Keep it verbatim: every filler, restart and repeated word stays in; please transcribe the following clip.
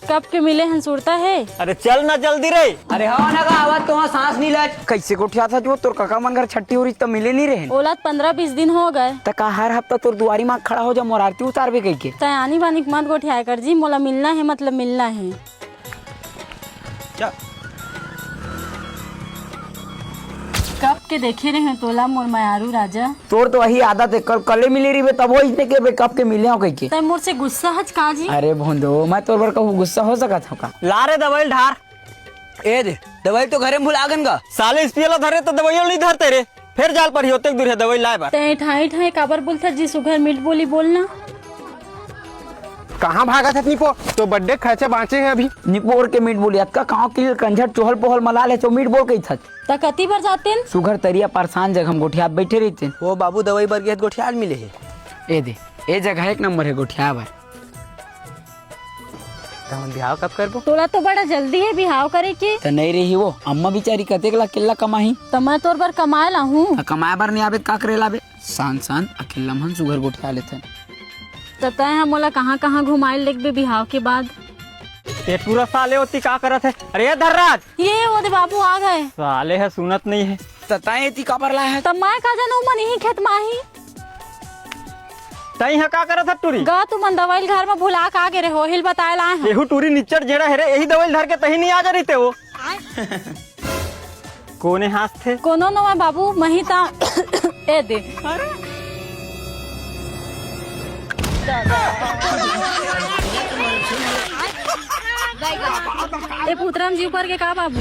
कब के मिले हन सुरता हे? अरे चल ना जल्दी रे। अरे हव ना गा, आवत तो हँव, सांस नी लच। कइसे गोठियाथस वो? तोर कका मन घर छट्ठी हो रहिस त मिले नी रहेन। ओला त पंद्रह बीस दिन हो गए। त का हर हफ्ता तोर दुआरी म खड़ा हो जाँव, मोर आरती उतारबे कहिके? तैं आनी बानी के मत गोठियाय कर जी, मोला मिलना हे, मतलब मिलना हे। चल। कब के देखे रहेंव तोला मोर मयारू राजा। तोर तो वही आदत हे, कल कले मिले रहिबे तभो अइसने कहिबे कब के मिले हँव कहिके। तैं मोर से गुस्सा हच का जी? अरे भोंदो, मैं तोर बर कहूँ गुस्सा हो सकत हँव का? ला रे दवाई ल ढार। ए दे, दवाई तो घरे म भुला गेन गा। साले स्प्रे ला धरे त दवाई ल नइ धरते रे, फेर जाय ल परही ओतेक दूर हे दवाई लाय बर। तैं ठाई ठाई काबर बोलथस जी, सुघर मीठ बोली बोल ना। कहाँ भागत हस निपो? तोर birthday के खर्चा बाँचे हे अभी। निपोर के मीठ बोली, अतका काँव के लिए कंझट चोहल पोहल मला लेथस, मीठ बोल कहिथस। त कति बर जातेन? सुघर तरिया परसान जगह म गोठियात बइठे रहितेन। ओ बाबू दवाई बर गे हे त गोठियाय ल मिले हे। ए दे, ए जगह एक नंबर हे गोठियाय बर। त हमन बिहाव कब करबो? तोला तो बड़ा जल्दी हे बिहाव करे के। त नइ रही वो, अम्मा बिचारी कतेक ला अकेल्ला कमाही? त मैं तोर बर कमाय ल आहूँ। त कमाय बर नइ आबे त का करे ल आबे? शांत शांत अकेल्ला म हमन सुघर गोठिया लेथन। त तैं ह मोला कहाँ कहाँ घुमाय ल लेगबे बिहाव के बाद? ए टूरा साले ओती का करत हे? अरे ए धर्राज! ये ओ दे बाबू आ गए। साले ह सुनत नइ हे। त तैं एती काबर लाय हस? त मैं का जानूँ, मन इही खेत म आही। तैं ह का करत हस टूरी? गा तुमन दवाई ल घर म भुला के आ गे रहे हो, ओही ल बताय ल आय हँव। एहू टूरी निच्चट जेड़ा हे रे, एही दवाई ल धर के तहीं नइ आ जा रहिते वो। कोने हाँसथे? कोनो नोहय बाबू, मही त ए दे। ए पुतरा म जीव पर गे का बाबू?